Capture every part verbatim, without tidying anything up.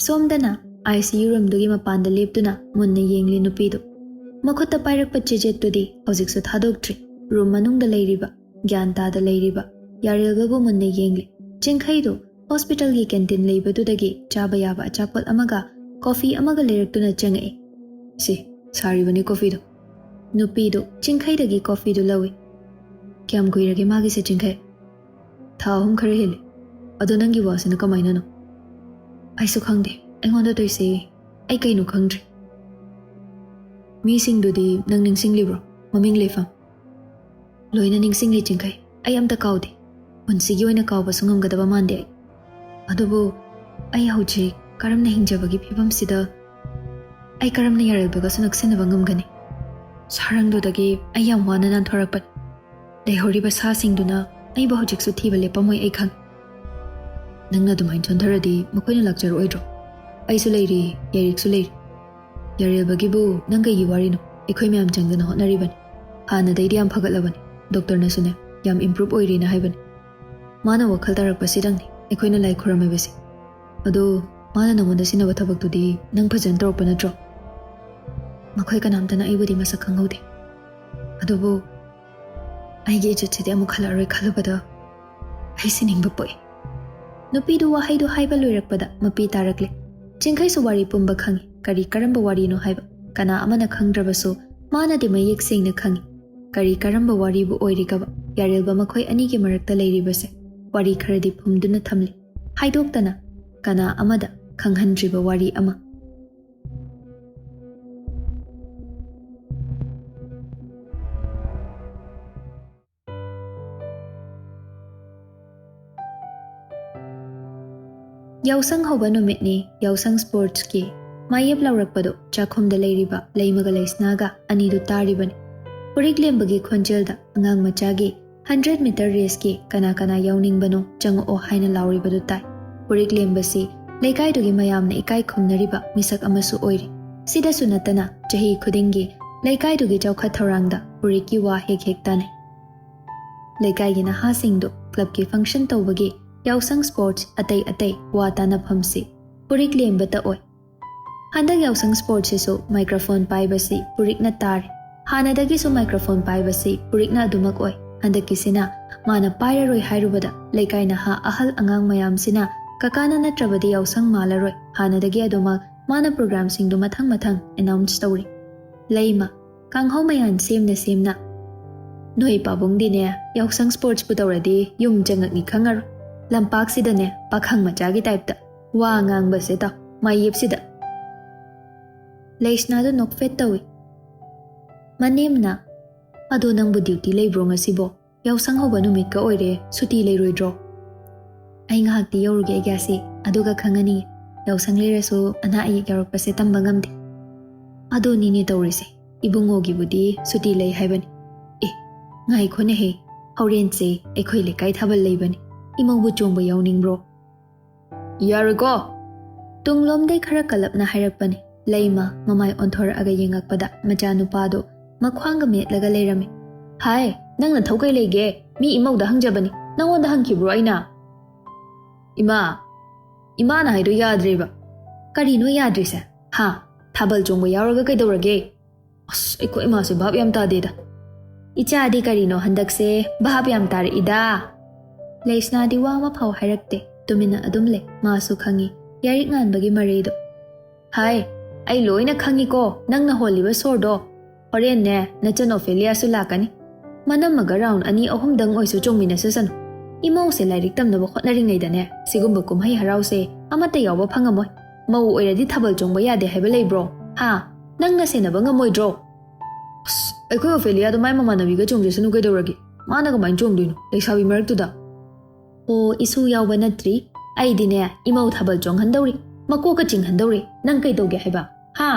ꯁꯣꯝꯗꯅ ICU roomꯗꯨꯒꯤ ꯃꯄꯥꯟꯗ ꯂꯦꯞꯇꯨꯅ ꯃꯨꯟꯅ ꯌꯦꯡꯂꯤ ꯅꯨꯄꯤꯗꯨ꯫ ꯃꯈꯨꯠꯇ ꯄꯥꯏꯔꯛꯄ ꯆꯦꯖꯦꯠꯇꯨꯗꯤ ꯍꯧꯖꯤꯛꯁꯨ ꯊꯥꯗꯣꯛꯇ꯭ꯔꯤ꯫ Room ꯃꯅꯨꯡꯗ ꯂꯩꯔꯤꯕ, ꯒ꯭ꯌꯥꯟ ꯇꯥꯗ ꯂꯩꯔꯤꯕ ꯌꯥꯔꯦꯜꯕꯕꯨ ꯃꯨꯟꯅ ꯌꯦꯡꯂꯤ꯫ ꯆꯤꯡꯈꯩꯗꯨ hospitalꯒꯤ canteen ꯂꯩꯕꯗꯨꯗꯒꯤ ꯆꯥꯕ ꯌꯥꯕ ꯑꯆꯥꯄꯣꯠ ꯑꯃꯒ coffee ꯑꯃꯒ ꯂꯩꯔꯛꯇꯨꯅ ꯆꯪꯉꯛꯏ꯫ "ꯁꯤ, ꯁꯥꯔꯤꯕꯅꯤ coffeeꯗꯨ꯫" ꯅꯨꯄꯤꯗꯨ ꯆꯤꯡꯈꯩꯗꯒꯤ coffeeꯗꯨ ꯂꯧꯏ꯫ "ꯀꯌꯥꯝ ꯀꯨꯏꯔꯒꯦ ꯃꯥꯒꯤꯁꯦ, ꯆꯤꯡꯈꯩ?" "ꯊꯥ ꯑꯍꯨꯝ ꯈꯔ ꯍꯦꯜꯂꯦ꯫ ꯑꯗꯣ ꯅꯪꯒꯤ ꯋꯥꯁꯤꯅ ꯀꯃꯥꯏꯅꯅꯣ?" "ꯑꯩꯁꯨ ꯈꯪꯗꯦ, ꯑꯩꯉꯣꯟꯗ ꯇꯧꯏꯁꯦ ꯑꯩ ꯀꯩꯅꯣ ꯈꯪꯗ꯭ꯔꯦ꯫" "ꯃꯤꯁꯤꯡꯗꯨꯗꯤ ꯅꯪ ꯅꯤꯡꯁꯤꯡꯂꯤꯕ꯭ꯔꯣ? ꯃꯃꯤꯡ ꯂꯩꯐꯝ?" "ꯂꯣꯏꯅ ꯅꯤꯡꯁꯤꯡꯂꯤ, ꯆꯤꯡꯈꯩ꯫ ꯑꯩ ꯑꯝꯇ ꯀꯥꯎꯗꯦ꯫ ꯄꯨꯟꯁꯤꯒꯤ ꯑꯣꯏꯅ ꯀꯥꯎꯕꯁꯨ ꯉꯝꯒꯗꯕ ꯃꯥꯟꯗꯦ ꯑꯩ꯫ ꯑꯗꯨꯕꯨ ꯑꯩ ꯍꯧꯖꯤꯛ ꯀꯔꯝꯅ ꯍꯤꯡꯖꯕꯒꯤ ꯐꯤꯕꯝꯁꯤꯗ ꯑꯩ ꯀꯔꯝꯅ ꯌꯥꯔꯦꯜꯕꯒꯁꯨ ꯅꯛꯁꯤꯟꯅꯕ ꯉꯝꯒꯅꯤ? ꯁꯥꯔꯪꯗꯨꯗꯒꯤ ꯑꯩ ꯌꯥꯝ ꯋꯥꯅ ꯅꯥꯟꯊꯣꯔꯛꯄꯅꯤ꯫ ꯂꯩꯍꯧꯔꯤꯕ ꯁꯥꯁꯤꯡꯗꯨꯅ ꯑꯩꯕꯨ ꯍꯧꯖꯤꯛꯁꯨ ꯊꯤꯕ ꯂꯦꯞꯄꯝꯃꯣꯏ ꯑꯩ ꯈꯪꯏ꯫" "ꯅꯪꯅ ꯑꯗꯨꯃꯥꯏꯅ ꯆꯣꯟꯊꯔꯗꯤ ꯃꯈꯣꯏꯅ ꯂꯥꯛꯆꯔꯛꯑꯣꯏꯗ꯭ꯔꯣ? ꯑꯩꯁꯨ ꯂꯩꯔꯤ, ꯌꯥꯏꯔꯤꯛꯁꯨ ꯂꯩꯔꯤ꯫" "ꯌꯥꯔꯦꯜꯕꯒꯤꯕꯨ ꯅꯪ ꯀꯩꯒꯤ ꯋꯥꯔꯤꯅꯣ? ꯑꯩꯈꯣꯏ ꯃꯌꯥꯝ ꯆꯪꯗꯅ ꯍꯣꯠꯅꯔꯤꯕꯅꯤ꯫ ꯍꯥꯟꯅꯗꯩꯗꯤ ꯌꯥꯝ ꯐꯒꯠꯂꯕꯅꯤ꯫ ꯗꯣꯛꯇꯔꯅꯁꯨꯅꯦ, ꯌꯥꯝ improve ꯑꯣꯏꯔꯦꯅ ꯍꯥꯏꯕꯅꯤ꯫ ꯃꯥꯅ ꯋꯥꯈꯜ ꯇꯥꯔꯛꯄꯁꯤꯗꯪꯅꯤ ꯑꯩꯈꯣꯏꯅ ꯂꯥꯏ ꯈꯨꯔꯝꯃꯤꯕꯁꯤ꯫ ꯑꯗꯣ ꯃꯥꯅ ꯅꯉꯣꯟꯗ ꯁꯤꯟꯅꯕ ꯊꯕꯛꯇꯨꯗꯤ ꯅꯪ ꯐꯖꯅ ꯇꯧꯔꯛꯄ ꯅꯠꯇ꯭ꯔꯣ?" "ꯃꯈꯣꯏ ꯀꯅꯥꯝꯇꯅ ꯑꯩꯕꯨꯗꯤ ꯃꯁꯛ ꯈꯪꯍꯧꯗꯦ꯫ ꯑꯗꯨꯕꯨ ꯑꯩꯒꯤ ꯏꯖꯠꯁꯤꯗꯤ ꯑꯃꯨꯛ ꯍꯜꯂꯛꯑꯔꯣꯏ ꯈꯜꯂꯨꯕꯗ ꯑꯩ ꯁꯤꯅꯤꯡꯕ ꯄꯣꯛꯏ꯫" ꯅꯨꯄꯤꯗꯨ ꯋꯥꯍꯩꯗꯨ ꯍꯥꯏꯕ ꯂꯣꯏꯔꯛꯄꯗ ꯃꯄꯤ ꯇꯥꯔꯛꯂꯦ꯫ ꯆꯤꯡꯈꯩꯁꯨ ꯋꯥꯔꯤ ꯄꯨꯝꯕ ꯈꯪꯏ, ꯀꯔꯤ ꯀꯔꯝꯕ ꯋꯥꯔꯤꯅꯣ ꯍꯥꯏꯕ꯫ ꯀꯅꯥ ꯑꯃꯅ ꯈꯪꯗ꯭ꯔꯕꯁꯨ ꯃꯥꯅꯗꯤ ꯃꯌꯦꯛ ꯁꯦꯡꯅ ꯈꯪꯏ꯫ ꯀꯔꯤ ꯀꯔꯝꯕ ꯋꯥꯔꯤꯕꯨ ꯑꯣꯏꯔꯤꯒꯕ? ꯌꯥꯔꯦꯜꯕ ꯃꯈꯣꯏ ꯑꯅꯤꯒꯤ ꯃꯔꯛꯇ ꯂꯩꯔꯤꯕꯁꯦ ꯋꯥꯔꯤ ꯈꯔꯗꯤ ꯐꯨꯝꯗꯨꯅ ꯊꯝꯂꯤ꯫ ꯍꯥꯏꯗꯣꯛꯇꯅ ꯀꯅꯥ ꯑꯃꯗ ꯈꯪꯍꯟꯗ꯭ꯔꯤꯕ ꯋꯥꯔꯤ ꯑꯃ꯫ ꯌꯥꯎꯁꯪ ꯍꯧꯕ ꯅꯨꯃꯤꯠꯅꯤ꯫ ꯌꯥꯎꯁꯪ sportsꯀꯤ ꯃꯥꯌꯦꯞ ꯂꯥꯎꯔꯛꯄꯗꯨ ꯆꯥꯛꯈꯨꯝꯗ ꯂꯩꯔꯤꯕ ꯂꯩꯃꯒ ꯂꯩꯁꯅꯥꯒ ꯑꯅꯤꯗꯨ ꯇꯥꯔꯤꯕꯅꯤ꯫ ꯐꯨꯔꯤꯠ ꯂꯦꯝꯕꯒꯤ ꯈꯣꯟꯖꯦꯜꯗ ꯑꯉꯥꯡ ꯃꯆꯥꯒꯤ hundred meter raceꯀꯤ "ꯀꯅꯥ ꯀꯅꯥ ꯌꯥꯎꯅꯤꯡꯕꯅꯣ, ꯆꯪꯉꯛꯑꯣ" ꯍꯥꯏꯅ ꯂꯥꯎꯔꯤꯕꯗꯨ ꯇꯥꯏ꯫ ꯐꯨꯔꯤꯠ ꯂꯦꯝꯕꯁꯤ ꯂꯩꯀꯥꯏꯗꯨꯒꯤ ꯃꯌꯥꯝꯅ ꯏꯀꯥꯏ ꯈꯨꯝꯅꯔꯤꯕ ꯃꯤꯁꯛ ꯑꯃꯁꯨ ꯑꯣꯏꯔꯤ꯫ ꯁꯤꯗꯁꯨ ꯅꯠꯇꯅ ꯆꯍꯤ ꯈꯨꯗꯤꯡꯒꯤ ꯂꯩꯀꯥꯏꯗꯨꯒꯤ ꯆꯥꯎꯈꯠ ꯊꯧꯔꯥꯡꯗ ꯐꯨꯔꯤꯠꯀꯤ ꯋꯥ ꯍꯦꯛ ꯍꯦꯛ ꯇꯥꯅꯩ꯫ ꯂꯩꯀꯥꯏꯒꯤ ꯅꯍꯥꯁꯤꯡꯗꯨ clubꯀꯤ function ꯇꯧꯕꯒꯤ, ꯌꯥꯎꯁꯪ sports ꯑꯇꯩ ꯑꯇꯩ ꯋꯥ ꯇꯥꯅꯐꯝꯁꯤ ꯄꯨꯔꯤꯛ ꯂꯦꯝꯕꯇ ꯑꯣꯏ꯫ ꯍꯟꯗꯛ ꯌꯥꯎꯁꯪ ꯁ꯭ꯄꯣꯔꯠꯁꯤꯁꯨ ꯃꯥꯏꯀ꯭ꯔꯣꯐꯣꯟ ꯄꯥꯏꯕꯁꯤ ꯄꯨꯔꯤꯛꯅ ꯇꯥꯔꯦ꯫ ꯍꯥꯟꯅꯗꯒꯤꯁꯨ ꯃꯥꯏꯀ꯭ꯔꯣꯐꯣꯟ ꯄꯥꯏꯕꯁꯤ ꯄꯨꯔꯤꯛꯅ ꯑꯗꯨꯃꯛ ꯑꯣꯏ꯫ ꯍꯟꯗꯛꯀꯤꯁꯤꯅ ꯃꯥꯅ ꯄꯥꯏꯔꯔꯣꯏ ꯍꯥꯏꯔꯨꯕꯗ ꯂꯩꯀꯥꯏ ꯅꯍꯥ ꯑꯍꯜ ꯑꯉꯥꯡ ꯃꯌꯥꯝꯁꯤꯅ ꯀꯀꯥꯅ ꯅꯠꯇ꯭ꯔꯕꯗꯤ ꯌꯥꯎꯁꯪ ꯃꯥꯜꯂꯔꯣꯏ, ꯍꯥꯟꯅꯗꯒꯤ ꯑꯗꯨꯃꯛ ꯃꯥꯅ ꯄ꯭ꯔꯣꯒ꯭ꯔꯥꯝꯁꯤꯡꯗꯨ ꯃꯊꯪ ꯃꯊꯪ ꯑꯦꯅꯥꯎꯟꯁ ꯇꯧꯔꯤ꯫ ꯂꯩꯃ, ꯀꯥꯡꯍꯧ ꯃꯌꯥꯟ ꯁꯦꯝꯅ ꯁꯦꯝꯅ, "ꯅꯣꯏ ꯄꯥꯕꯨꯡꯗꯤꯅꯦ, ꯌꯥꯎꯁꯪ ꯁ꯭ꯄꯣꯔꯠꯁꯄꯨ ꯇꯧꯔꯗꯤ ꯌꯨꯝ ꯆꯪꯉꯛꯅꯤ ꯈꯪꯉꯔꯣꯏ꯫ ꯂꯝꯄꯥꯛꯁꯤꯗꯅꯦ ꯄꯥꯈꯪ ꯃꯆꯥꯒꯤ ꯇꯥꯏꯞꯇ ꯋꯥ ꯉꯥꯡꯕꯁꯦ ꯇꯥꯎ, ꯃꯥꯌꯦꯞꯁꯤꯗ"꯫ ꯂꯩꯁꯅꯥꯗꯨ ꯅꯣꯛꯐꯦꯠ ꯇꯧꯏ꯫ ꯃꯅꯦꯝꯅ, "ꯑꯗꯣ ꯅꯪꯕꯨ ꯗ꯭ꯌꯨꯇꯤ ꯂꯩꯕ꯭ꯔꯣ ꯉꯁꯤꯕꯣ? ꯌꯥꯎꯁꯪ ꯍꯧꯕ ꯅꯨꯃꯤꯠꯀ ꯑꯣꯏꯔꯦ, ꯁꯨꯇꯤ ꯂꯩꯔꯣꯏꯗ꯭ꯔꯣ?" "ꯑꯩ ꯉꯥꯏꯍꯥꯛꯇꯤ ꯌꯧꯔꯨꯒꯦ ꯑꯩꯒꯤꯌꯥꯁꯤ, ꯑꯗꯨꯒ ꯈꯪꯉꯅꯤ꯫ ꯌꯥꯎꯁꯪ ꯂꯩꯔꯁꯨ ꯑꯅꯥ ꯑꯌꯦꯛ ꯌꯥꯎꯔꯛꯄꯁꯦ ꯇꯝꯕ ꯉꯝꯗꯦ"꯫ "ꯑꯗꯨꯅꯤꯅꯦ ꯇꯧꯔꯤꯁꯦ, ꯏꯕꯨꯡꯉꯣꯒꯤꯕꯨꯗꯤ ꯁꯨꯇꯤ ꯂꯩ ꯍꯥꯏꯕꯅꯤ꯫ ꯑꯦ, ꯉꯥꯏꯈꯣꯅꯦꯍꯦ, ꯍꯣꯔꯦꯟꯁꯦ ꯑꯩꯈꯣꯏ ꯂꯩꯀꯥꯏ ꯊꯥꯕꯜ ꯂꯩꯕꯅꯤ, ꯏꯃꯧꯕꯨ ꯆꯣꯡꯕ ꯌꯥꯎꯅꯤꯡꯕ꯭ꯔꯣ?" "ꯌꯥꯔꯣꯏꯀꯣ"꯫ ꯇꯨꯡꯂꯣꯝꯗꯩ ꯈꯔ ꯀꯜꯂꯞꯅ ꯍꯥꯏꯔꯛꯄꯅꯤ꯫ ꯂꯩꯃ ꯃꯃꯥꯏ ꯑꯣꯟꯊꯣꯔꯛꯑꯒ ꯌꯦꯡꯉꯛꯄꯗ ꯃꯆꯥꯅꯨꯄꯥꯗꯨ ꯃꯈ꯭ꯋꯥꯡꯒ ꯃꯦꯠꯂꯒ ꯂꯩꯔꯝꯃꯤ꯫ "ꯍꯥꯏ, ꯅꯪ ꯅꯊꯧ ꯀꯩ ꯂꯩꯒꯦ? ꯃꯤ ꯏꯃꯧꯗ ꯍꯪꯖꯕꯅꯤ, ꯅꯪꯉꯣꯟꯗ ꯍꯪꯈꯤꯕ꯭ꯔꯣ ꯑꯩꯅ?" "ꯏꯃꯥ, ꯏꯃꯥꯅ ꯍꯥꯏꯗꯣ ꯌꯥꯗ꯭ꯔꯦꯕ"꯫ "ꯀꯔꯤꯅꯣ ꯌꯥꯗ꯭ꯔꯤꯁꯦ? ꯍꯥ? ꯊꯥꯕꯜ ꯆꯣꯡꯕ ꯌꯥꯎꯔꯒ ꯀꯩꯗꯧꯔꯒꯦ?" "ꯑꯁ, ꯑꯩꯈꯣꯏ ꯏꯃꯥꯁꯦ ꯚꯥꯞ ꯌꯥꯝ ꯇꯥꯗꯦꯗ"꯫ "ꯏꯆꯥꯗꯤ ꯀꯔꯤꯅꯣ ꯍꯟꯗꯛꯁꯦ ꯚꯥꯞ ꯌꯥꯝ ꯇꯥꯔꯛꯏꯗ"꯫ ꯂꯩꯁꯅꯥꯗꯤ ꯋꯥ ꯑꯃ ꯐꯥꯎ ꯍꯥꯏꯔꯛꯇꯦ, ꯇꯨꯃꯤꯟꯅ ꯑꯗꯨꯝ ꯂꯩ꯫ ꯃꯥꯁꯨ ꯈꯪꯉꯤ, ꯌꯥꯔꯤꯛ ꯉꯥꯟꯕꯒꯤ ꯃꯔꯩꯗꯣ꯫ "ꯍꯥꯏ, ꯑꯩ ꯂꯣꯏꯅ ꯈꯪꯉꯤꯀꯣ, ꯅꯪꯅ ꯍꯣꯜꯂꯤꯕ ꯁꯣꯔꯗꯣ꯫ ꯍꯣꯔꯦꯟꯅꯦ, ꯅꯆꯟ ꯑꯣꯐꯦꯂꯤꯌꯥꯁꯨ ꯂꯥꯛꯀꯅꯤ꯫ ꯃꯅꯝꯃꯒ ꯔꯥꯎꯟ ꯑꯅꯤ ꯑꯍꯨꯝꯗꯪ ꯑꯣꯏꯁꯨ ꯆꯣꯡꯃꯤꯟꯅꯁꯁꯅꯨ꯫ ꯏꯃꯧꯁꯦ ꯂꯥꯏꯔꯤꯛ ꯇꯝꯅꯕ ꯍꯣꯠꯅꯔꯤꯉꯩꯗꯅꯦ, ꯁꯤꯒꯨꯝꯕ ꯀꯨꯝꯍꯩ ꯍꯔꯥꯎꯁꯦ ꯑꯃꯠꯇ ꯌꯥꯎꯕ ꯐꯪꯉꯝꯃꯣꯏ꯫ ꯃꯧ ꯑꯣꯏꯔꯗꯤ ꯊꯥꯕꯜ ꯆꯣꯡꯕ ꯌꯥꯗꯦ ꯍꯥꯏꯕ ꯂꯩꯕ꯭ꯔꯣ? ꯍꯥ? ꯅꯪꯅ ꯁꯦꯟꯅꯕ ꯉꯝꯃꯣꯏꯗ꯭ꯔꯣ?" "ꯑꯁ, ꯑꯩꯈꯣꯏ ꯑꯣꯐꯦꯂꯤꯌꯥꯗꯣ ꯃꯥꯏ ꯃꯃꯥꯟꯅꯕꯤꯒ ꯆꯣꯡꯖꯁꯅꯨ ꯀꯩꯗꯧꯔꯒꯦ? ꯃꯥꯅ ꯀꯃꯥꯏꯅ ꯆꯣꯡꯗꯣꯏꯅꯣ ꯂꯩꯁꯥꯕꯤ ꯃꯔꯛꯇꯨꯗ?" "ꯑꯣ, ꯏꯁꯨ ꯌꯥꯎꯕ ꯅꯠꯇ꯭ꯔꯤ꯫ ꯑꯩꯗꯤꯅꯦ, ꯏꯃꯧ ꯊꯥꯕꯜ ꯆꯣꯡꯍꯟꯗꯧꯔꯤ, ꯃꯀꯣꯛꯀ ꯆꯤꯡꯍꯟꯗꯧꯔꯤ꯫ ꯅꯪ ꯀꯩꯗꯧꯒꯦ ꯍꯥꯏꯕ? ꯍꯥ?"